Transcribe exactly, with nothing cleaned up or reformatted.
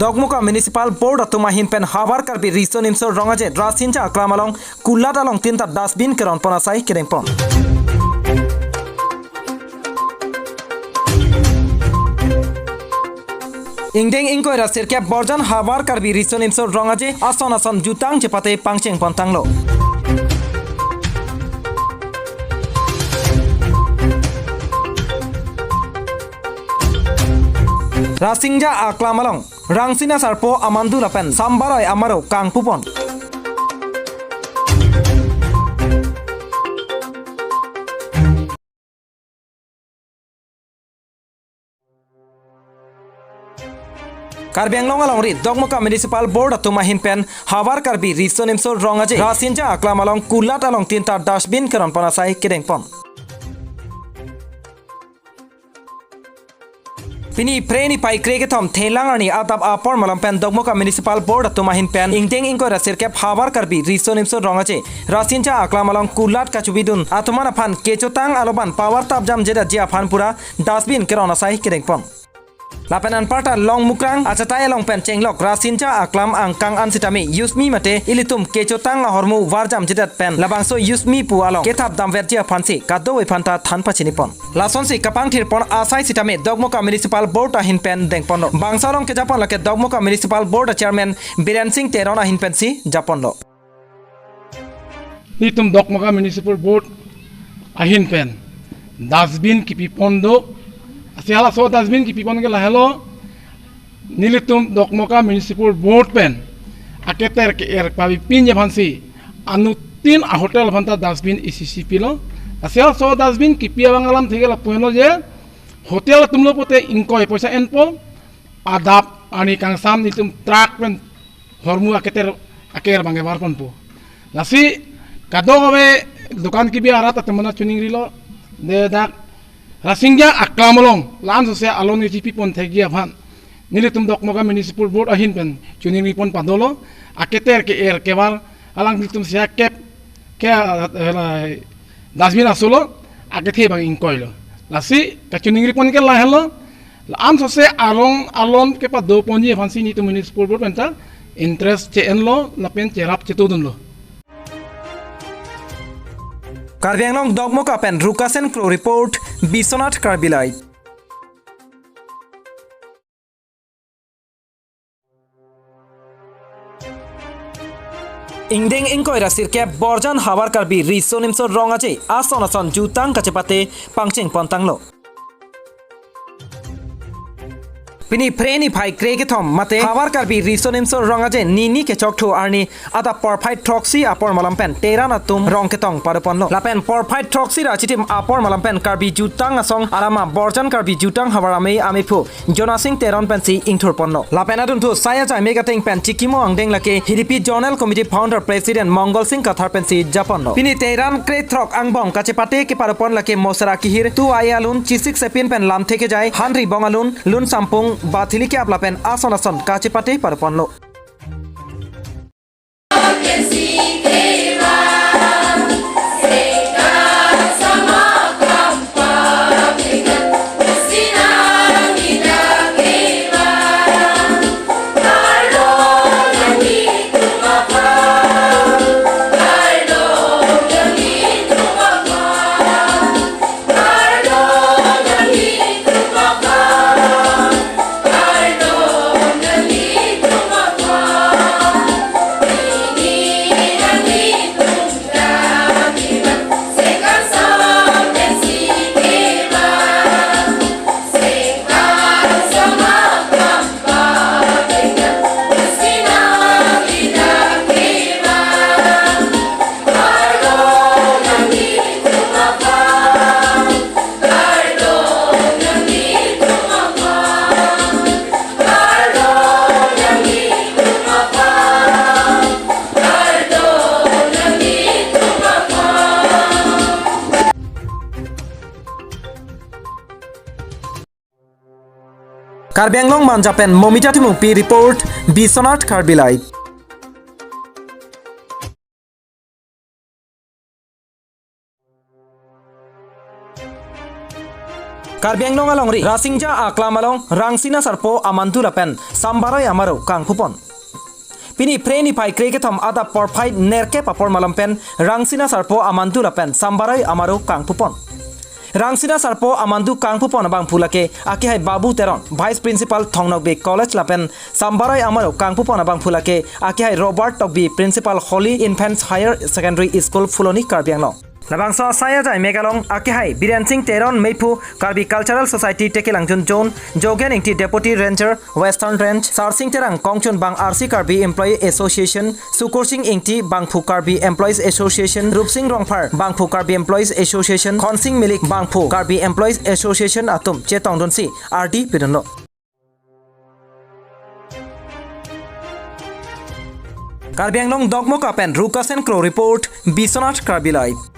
Dokmoka Municipal Board atum ahin pen Havar Karbi Riso Nimso Rong Aje Rasinja Aklam along kulat along tin ta dustbin keron pon asai kedeng pon. Ingdeng ingkoi ra sirkep Borjan Havar Karbi Riso Nimso Rong Aje ason ason jutang chepate pangcheng pon tanglo. Rasinja Aklam along Rangsina Sarpo amandu lapen Sambaroi amaro kangpu pon. Karbi Anglong alongri Dokmoka Municipal Board atum ahin pen Havar Karbi Riso Nimso Rong Aje Rasinja Aklam along kulat along tin ta dustbin keron pon asai kedeng pon. Pini Phre niphai kre kethom Thelang arni adap apor malom pen Dokmoka Municipal Board atum ahin pen ingdeng ingkoi ra sirkep Havar Karbi Riso Nimso Rong Aje Rasinja Aklam along kulat kachubidun atum an aphan kechotang aloban pavar tapjam jedat ji aphan pura dustbin keron asai kedeng pon. Lapen anparta Longmukrang achatai along pen chenglok Rasinja Aklam angkang an sitame use me mate ilitum kechotang ahormu varjam jedat pen labangso use me pu along kethap damvet ji aphansi kadokave aphanta than pachini pon. Lasonsi kapangthir pon asai sitame Dokmoka Municipal Board ahin pen deng ponlo. Bangso along kejapon lake Dokmoka Municipal Board a Chairman Biren Singh Teron ahin pensi japonlo. Nelitum Dokmoka Municipal Board ahin pen dustbin kipi pon do. Lasi halaso dustbin kipi pon ke lahelo. Nelitum Dokmoka Municipal Board pen aketer ke-er pavepinji aphansi anuttin a hotel aphanta dustbin isi isi pilo. Lasi halaso dustbin kipi abang alamthe ke lapu henlo je hotel atum lo pote ingkoi poisa enpo, adap arni kangsam nelitum truck pen hormu aketer aker abang kevar ponpo. Lasi kadokave dukan kebi arat atum aphan choningrilo, de dak Rasinja Aklam along la-an sose alon kechipi pon thekji aphan nelitum Dokmoka Municipal Board ahin pen choningri pon padolo. Aketer ke-er kevar alang nelitum sia kep ke, eh, dustbin asolo, akethe abang ingkoi lo. Lasi kachoningri pon ke lahenlo. La-an sose arong alon kepado ponji aphansi nelitum Municipal Board penta interest che-enlo lapen cherap chetodunlo. Karbi Anglong Dokmoka pen Rukasen Kro report, Biswanath Karbi Live. Ingdeng ingkoi ra sirkep Borjan Havar Karbi Riso Nimso Rong Aje ason ason jutang kachepate pangcheng pon tanglo. Pini Phre niphai kre kethom mate Havar Karbi Riso Nimso Rong Aje nini kechok thu arni adap porphai throksi apor malom pen Teran atum rong ketong pado ponlo. Lapen porphai throksi ra chitim apor malom pen Karbi Jutang Asong alama Borjan Karbi Jutang Havar Amei Amephu Jonasing Teron pensi ingthur ponlo. Lapen adunthu sai achai mek ateng pen chikimo angdeng lake Hidipi Zonal Committee Founder President Mongol Singh Kathar pensi japonlo. Pini Teran krethrok angbong kachepate kepado pon lake Mosera Kihir, Tu Ai alun, Chisik Sepin pen Lamthe Kejai, Hanri Bong alun, Lun Sampung, Bathili Keap lapen ason ason kachepate pado ponlo. Karbi Anglong Manja pen Momita Timungpi report, Biswanath Karbi Live. Karbi Anglong alongri Rasingja aklam along Rangsina Sarpo amandu lapen Sambaroi Amaro kangpupon. Pini Phre niphai krekethom adap porphai nerkep apor malom pen Rangsina Sarpo amandu lapen Sambaroi Amaro kangpupon. Rangsina Sarpo amandu kangpupon abangphu lake akehai Babu Teron, Vice Principal Thong Nokbe College lapen Sambaroi Amaro kangpupon abangphu lake akehai Robert Tokbi, Principal Holy Infants Higher Secondary School, Phuloni, Karbi Anglong. Labangso asai ajai mek along akehai Biren Sing Teron, meiphu Karbi Cultural Society Tekelangjun Zone, Jogen Ingti, Deputy Ranger, Western Range, Sarsing Terang, kongchunbang R C Karbi Employee Association, Sukursing Ingti, bangphu Karbi Employees Association, Rupsing Rongphar, bangphu Karbi Employees Association, Khonsing Milik, bangphu Karbi Employees Association atum chetongdunsi ardi pidunlo. Karbi Anglong Dokmoka pen Rukasen Kro report, Biswanath Karbi Live.